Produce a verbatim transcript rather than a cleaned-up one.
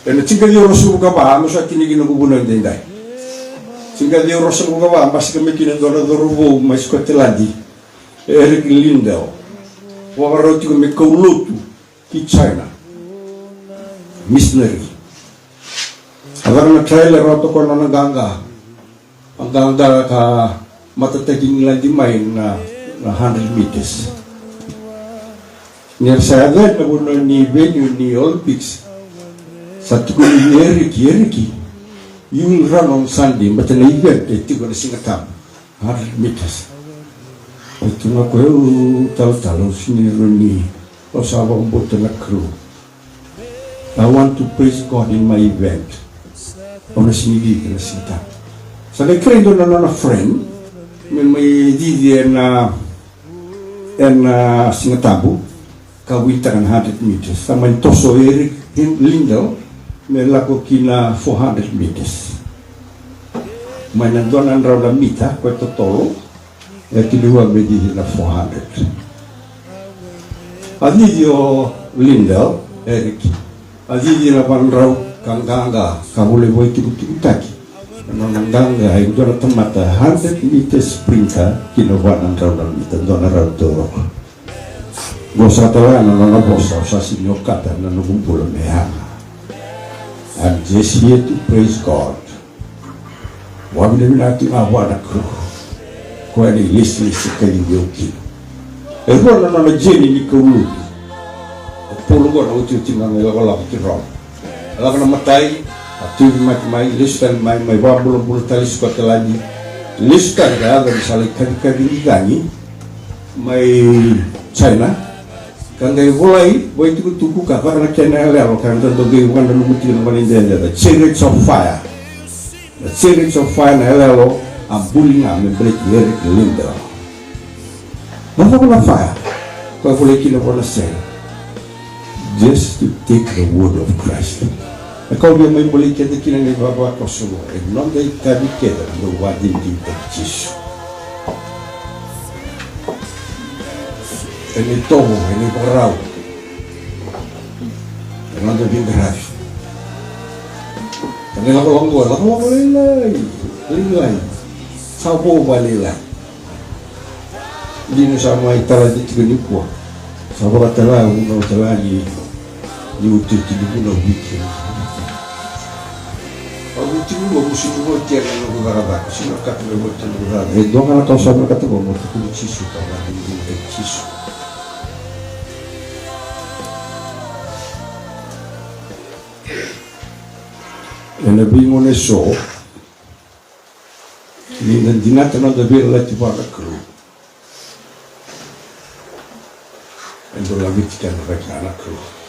Ena tinikaciwa ruasagavulu ka va, me sa tini kina noqu vunau edaidai. Tinikaciwa ruasagavulu ka va, basika mai kina e dua na cauravou mai Scotland, Eric Liddell. Vakarau tiko me kau lotu ki China. Missionary. A caka na trial, e rawata o koya na nona qaqa. A qaqa ka matataki ni lade mai na, na hundred meters. Ni ra sa yaco ena vanua ni venue ni Olympics, sa tukuni vei Eric, Eric, you will run on Sunday, baleta na event e tiko na Siga Tabu, hundred meters. E tukuna o koya, au talatala, au sega ni rawa ni, au sa vakabauta na Kalou. I want to praise God in my event. Au na sega ni cici ena Siga Tabu. Sa qai kerei dua na nona friend me mai cici ena, ena Siga Tabu, ka winitaka na hundred meters. Sa mai toso o Eric Liddell me lako ki na four hundred meters. Mai na dua na drau na mita, koya e totolo, e kila ni vua me cici na four hundred. A cici o Liddell, Eric. A cici na va na drau ka qaqa, ka volai vakaitukutukutaki na nona qaqa e dua na tamata hundred meter sprinter ki na va na drau na mita, dua na rau taucoko. Qo sa tale ga na nona vosa, au sa sega ni okata na noqu bula me yaga. I'm just here to praise God. Vakavinavinaka tiko ga vua na Kalou. Koya na ilesilesi ka cici au kina. E rua na nona journey ni kau lotu. O Paula qo na iotioti ga na ilakolako ki Roma. E lako na imatai, a tauvimate mai, lesu tale mai, mai vakabulabula tale i Scotland. Lesu tale ka yaco ni sa lai kacikaci ni cagi mai China. Ka qai volai vakaitukutuku ka caka na kena iyaloyalo, ka dau qai vakananumi tiko na gone dredre, the Chariots of Fire. The Chariots of Fire na iyaloyalo a buli ga me baleti Eric Liddell. Na cava na fire? Koya volai kina vua na sere. Just to take the word of Christ. Na ka au via mai bolei keda kina na ivavakoso, e noda itavi keda na dau vakadinadinataki Jisu. Ena itovo, ena ivakarau, ena noda veiqaravi, ena ilakolako, ilakolako lailai, lailai, sa vo vakalailai. Dina sa mai talati tiko nikua. Sa vakatala vunau tale ga ni, ni iotioti ni vunau vei keda. Au vei tiko qo, au sega ni vakatikina na noqu cakacaka, au sega ni okata me vakatikina na noqu cakacaka. E dua ga na ka au sa vinakata qo, meu tukuna Jisu, ka vakadinadinataki Jisu. Ena veigauna eso, ni da dinata na noda veiyalayalati vua na Kalou, e dau laveti keda cake ga na Kalou.